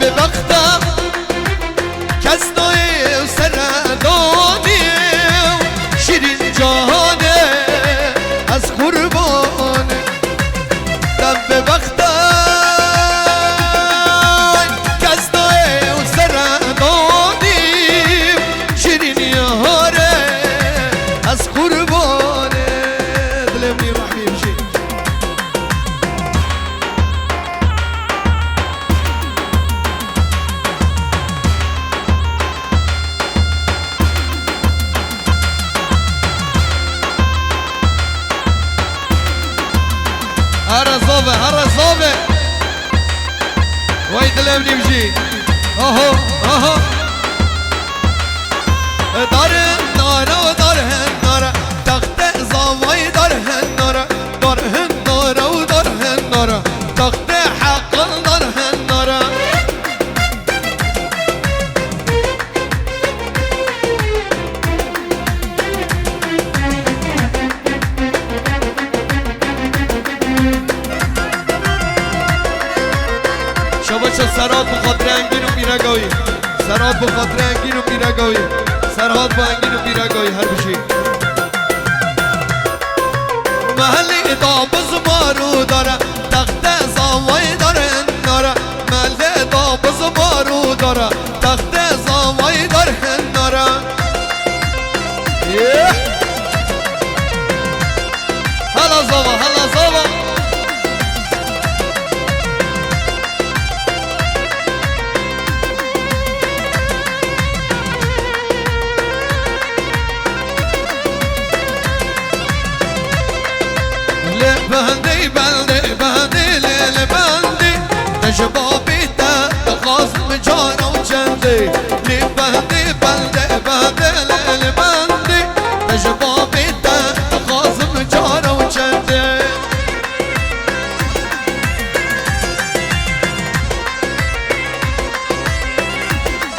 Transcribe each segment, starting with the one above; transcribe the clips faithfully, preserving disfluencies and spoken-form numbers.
Bê bexta kes nayê û seredonî û şîrîn cahanê ez qurbanê. Dem bê bexta kes nayê û seredonî û şîrîn yaharê ez qurbanê. Dilê min ê rehmî bijî. Here zave, here zave. Wey dilê min ê bijî. Oho, oho. Dar hin dara, dar hin dara. Texte zavay dar hin dara. Dar hin dara û dar hin dara. Texte heqal dar hin dara. Şabaşa Serhat bi xatirê Engîn û Pîrega wî. Serhat bi xatirê Engîn û Pîrega wî. Serhat bi Engîn û Pîrega wî her bijî. Mehelî da bizmar û dara, texte zavay dar hin dara. Mehelî da bizmar û dara, texte zavay dar hin dara. Yeah! Hala zava, hala zava. Lê bendê, bendê, bendê, lê, lê bendê. Te ji babê te dixwazim cara û çendê. Lê bendê, bendê, bendê, lê, lê bendê. Te ji babê te dixwazim cara û çendê.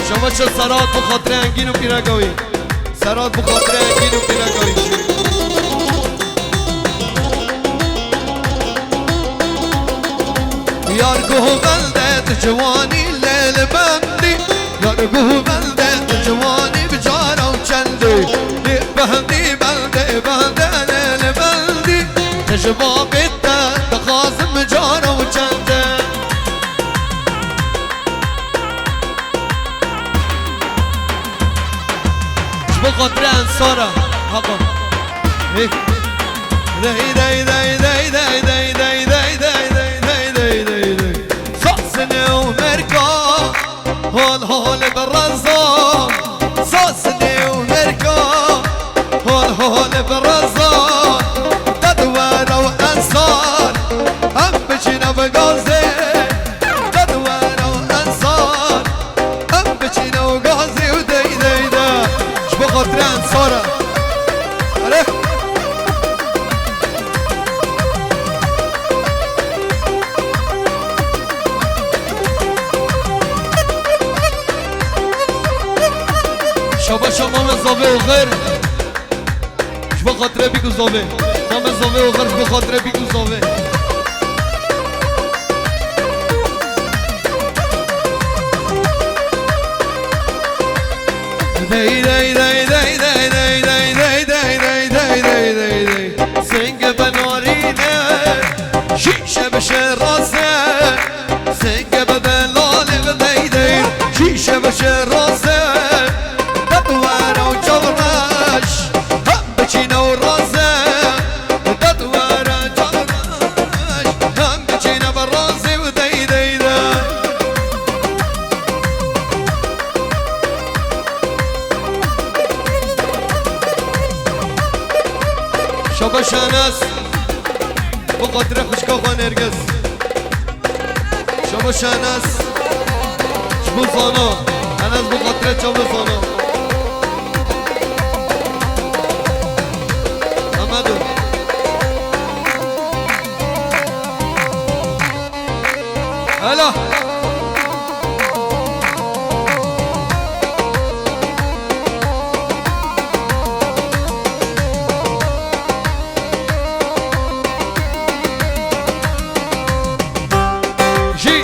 Şabaşa Serhat bi xatirê Engîn û Pîrega wî. Serhat bi xatirê Engîn û Pîrega wî. Yar guh bende tu ciwanî lê li bendî. Yar guh bende tu ciwanî bi cara û çendê. Lê bendî bende bende lê li bendî. Te ji babê te dixwazim cara û çendê. Ji bo xatirê Ensara. Haqo. Hey. Dey, dey, dey. Sazine û merka, hol, hol bi reza. Sazine û merka, hol, hol bi reza. Dadwera û Ensar, em biçîne bi gazê. Dadwera û Ensar, em biçîne û gazî û dey, dey, de. Ji bo xatirê Ensara. Erê. Şabaşa mame zavê oxir. Ji bo xatirê bîk û zavê. Mame zavê oxir ji bo xatirê bîk û zavê. Dey, dey, dey. Senge be narîne, şîşe bi şêraze. Senge be delalê bi dey, dey. Şîşe bi şêraze. Dadwera û çavreş, hem biçîne û raze. Dadwera çavreş, hem biçîne bi razê û dey, dey, de. Şabaş Enes. Bi xatirê xwişka xwe Nergis. Şabaş Enes. Ji bo Zana. Enes bi xatirê çavê Zana. Emedo. Hela. Jî.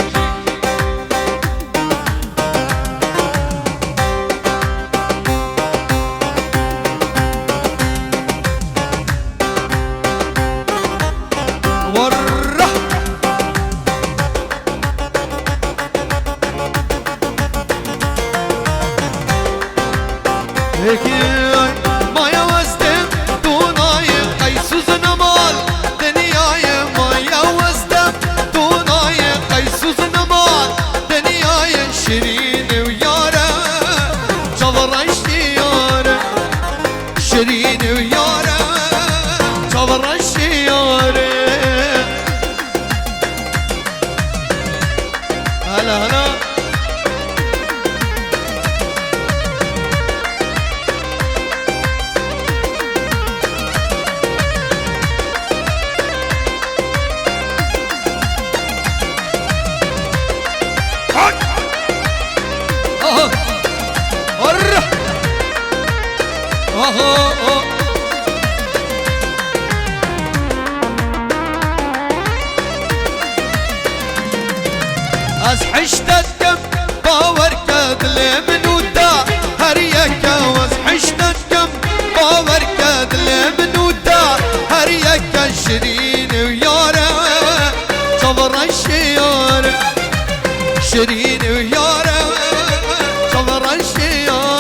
Maya westem, tu nayê qeysûz nemal, dinyayê maya westem, tu nayê qeysûz nemal, dinyayê şirîn û yare, çav reştî yare, şirîn û yare, çav reştî yare. Hele hele. Aha. Arr. Aha, oh. Ez hişte dikim, bawer ke dilê min û da her yeke. Ez hişte dikim, bawer ke dilê min û da her yeke. Şirîn û yare, çav reşê yare, şirîn û yare, çav reşê yare.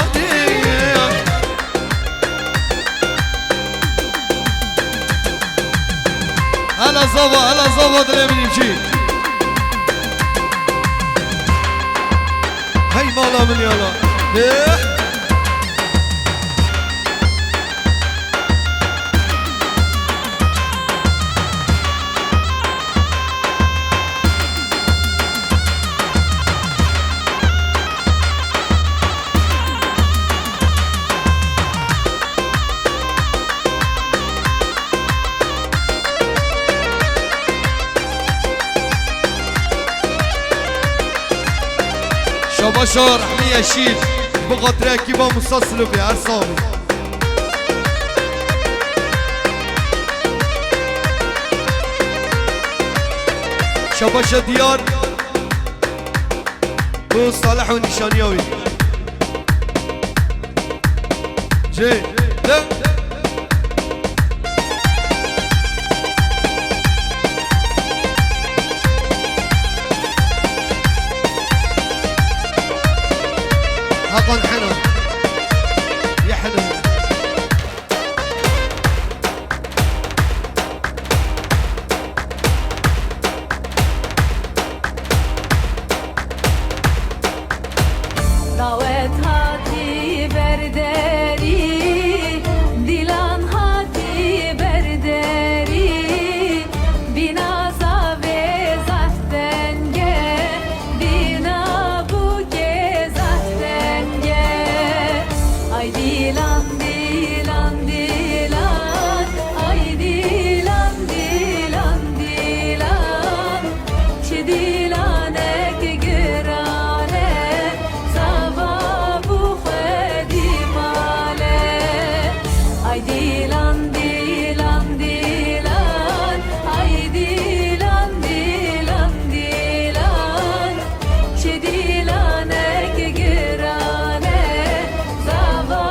Hele zava, hele zava dilê min îmcî. Hey mala min yala. Ê! Şabaşa Rehmî Yeşîl, bi xatirê ekîba Musa Silivî, her sax bî. Şabaşa Diyar. Û Salih û nîşaniya wî. Cê, de. Hakan Hena. Yehna. Dawet hatî berderî, dîlan hatî berderî, bîna zavê zaf teng e, bîna bûkê zaf teng e. Ay dîlan, dîlan, dîlan, ay dîlan, dîlan, dîlan. Çi dîlanek giran e, zava bû xwedî mal e. Ay dîlan, dîlan, dîlan, ay dîlan, dîlan, dîlan. Çi dîlanek giran e, zava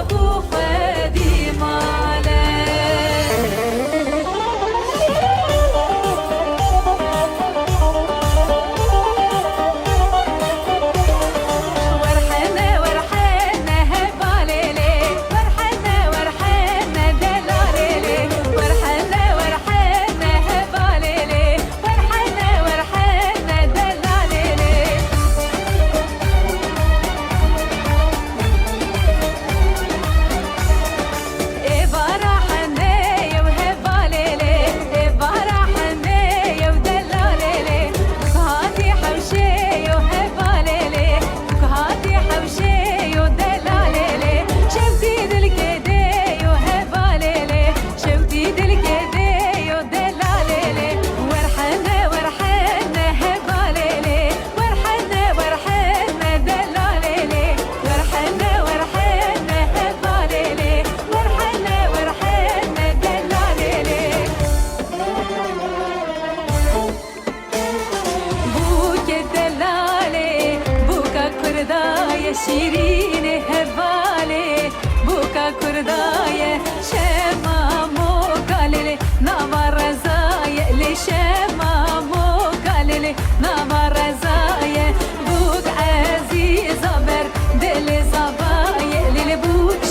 bû xwedî mal e. Werhene, werhene, hevalê lê. Werhene, werhene, delalê lê. Werhene, werhene, hevalê lê. Werhene, werhene, delalê lê. Ê bara hene yew hevalê lê, ê bara hene yew delalê lê. Bûk hatî hewşê yew hevalê lê, bûk hatî hewşê yew delalê lê. Şewtî dilkê dê yew hevalê lê, şewtî dilkê dê yew delalê lê. Werhene, werhene, hevalê lê. Werhene, werhene, delalê lê. Werhene, werhene, hevalê lê. Werhene, werhene, delalê lê. Bûkê delalê, bûka kurda ye şîrînê hevalê, bûka kurda ye şema moka lê lê, nava reza ye lê şema moka lê lê, nava reza ye. Bûk ezîza ber dilê zava ye lê lê, bûk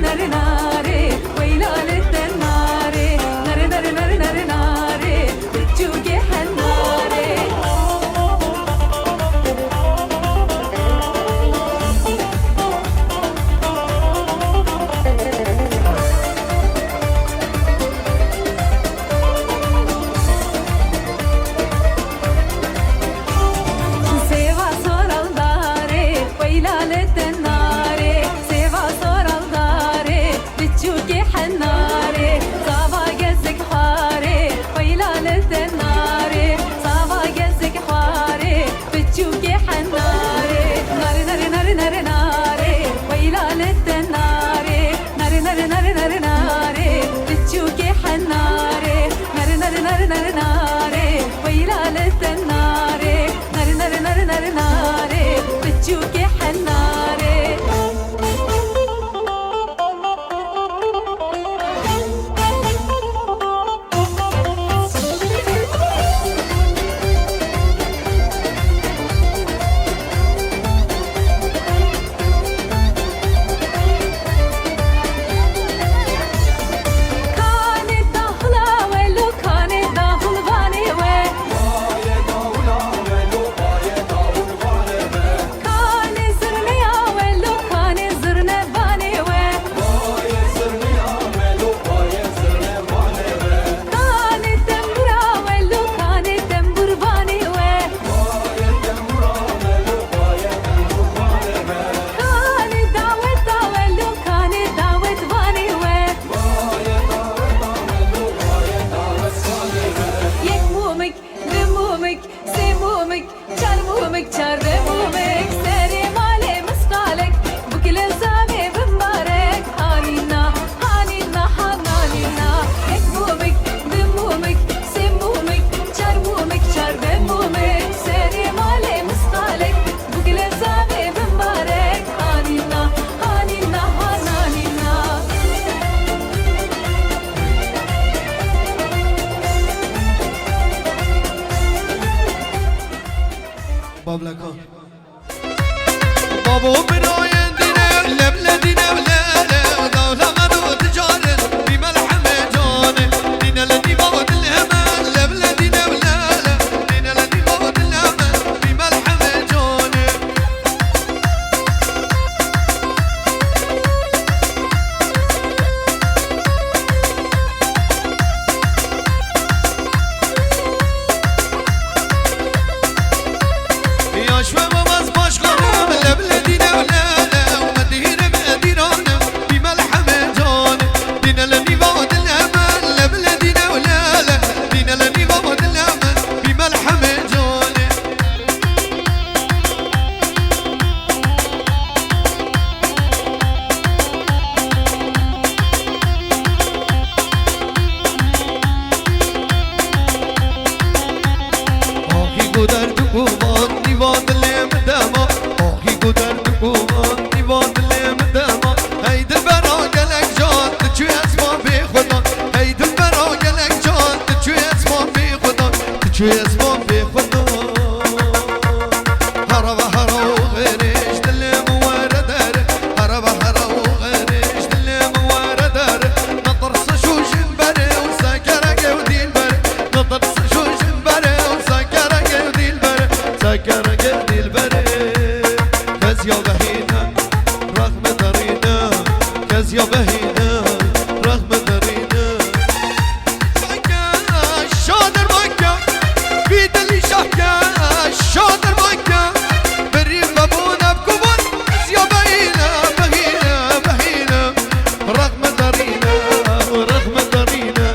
Nare nare, weyla li te nare. Nare nare nare nare nare, piçûkê henare. Sêva soraldarê, weyla li te nare. Sêva soraldarê, piçûkê henarê. Sava gezek xwarê, weyla li te nare. Sava gezek xwarê, piçûkê henarê. Nare nare nare nare nare, weyla li te nare. Nare nare nare nare nare, piçûkê henarê. Nare nare nare nare nare, weyla li te nare. Nare nare nare nare nare, piçûkê henarê. Kanê daxila we lo, kanê daxilvanê we. Kanê zirneya we lo, kanê zirnevanê we. Kanê tembura we lo, kanê temburvanê we. Kanê daweta we lo, kanê dawetvanê we. Yek mûmik, du mûmik, sê mûmik, çar mûmik, çardeh mûmik, serê malê misqalek, bikile zavê bimbarek, hanîna, hanîna, hananîna. Yek mûmik, du mûmik, sê mûmik, çar mûmik, çardeh mûmik, serê malê misqalek, bikile zavê bimbarek, hanîna, hanîna, hananîna. Bablaka. Babo birayên dîne, lev le dîne, le, le, dawla me do ticaret, bî melhemê canê. Dîne le nîva dil hemen, lev le dîne, le, le, dîne le nîva dil hemen, bî melhemê canê. Yaş ve babaz başkanım, lev le dîne, le, le, me dihîrim, dîranim, bî melhemê canê. Dîne le nîva dil hemen, lev le dîne, le, le, dîne le nîva dil hemen, bî melhemê canê. Axî ku derd û guman nîva dilê min dema. Axî ku derd û guman nîva dilê min dema. Hey dilbera gelek can, tu çûyî esma bê xwe dan. Hey dilbera gelek can, tu çûyî esma bê xwe dan. Tu çûyî esma bê xwe dan. Herava hera û xêrê ji dilê min were der. Herava hera û xêrê ji dilê min were der. Netirse şû jin berê û sekereke û dîlberê. Netirse şû jin berê û sekereke û dîlberê. Sekereke û dîlberê. Kezya behîne, rexme derîne. Kezya behîne, rexme derîne. Şadir Mekka, Fîdilî Şahke, Şadir Mekka, berî me bûne bi kuban, ziya behîne, behîne, behîne, rexme derîne, rexme derîne.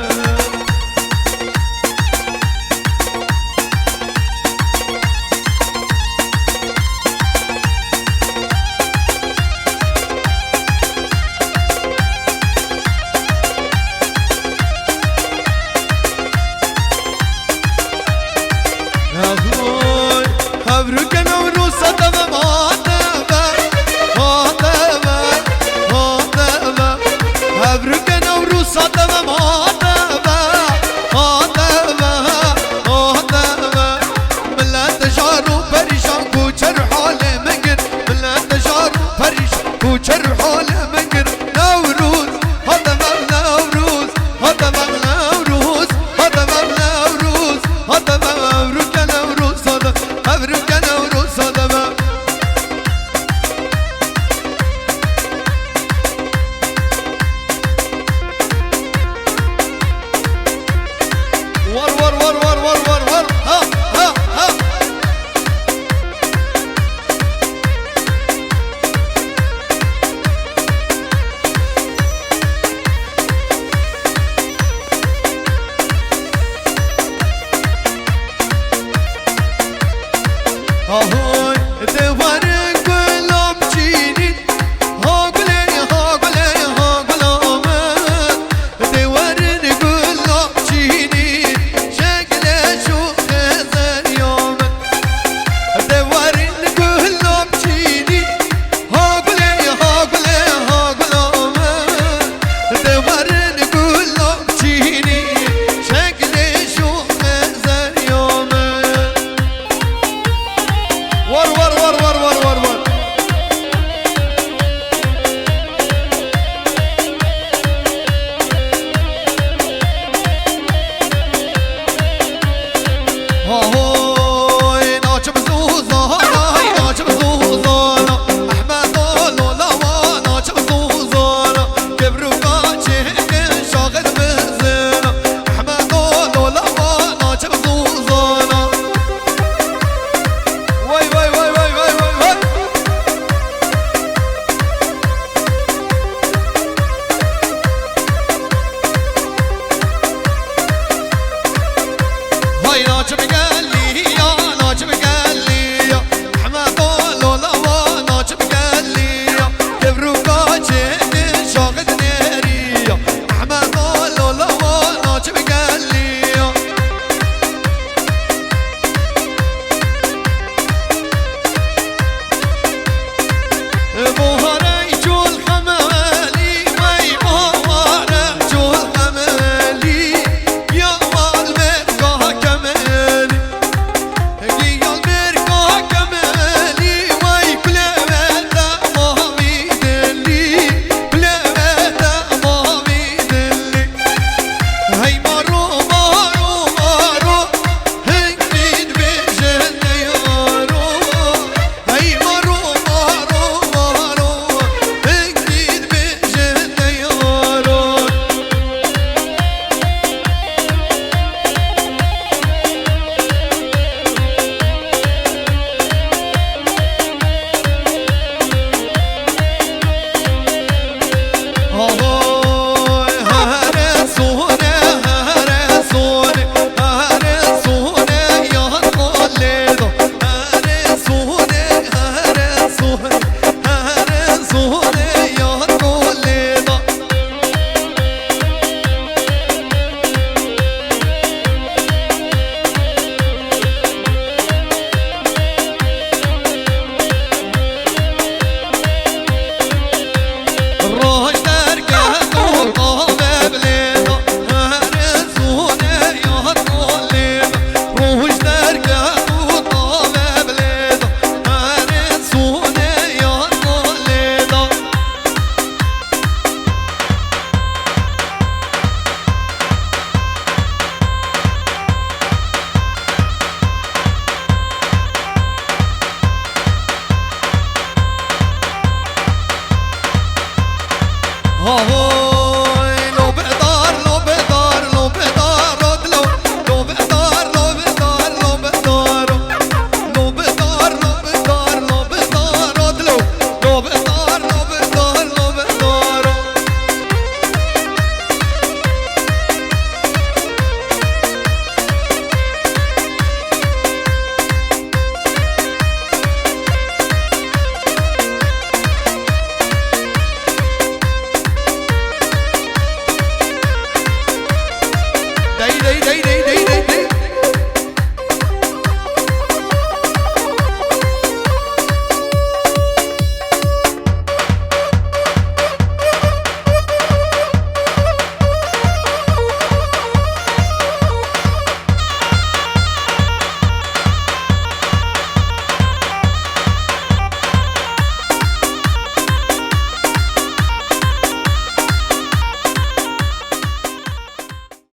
Dey, dey,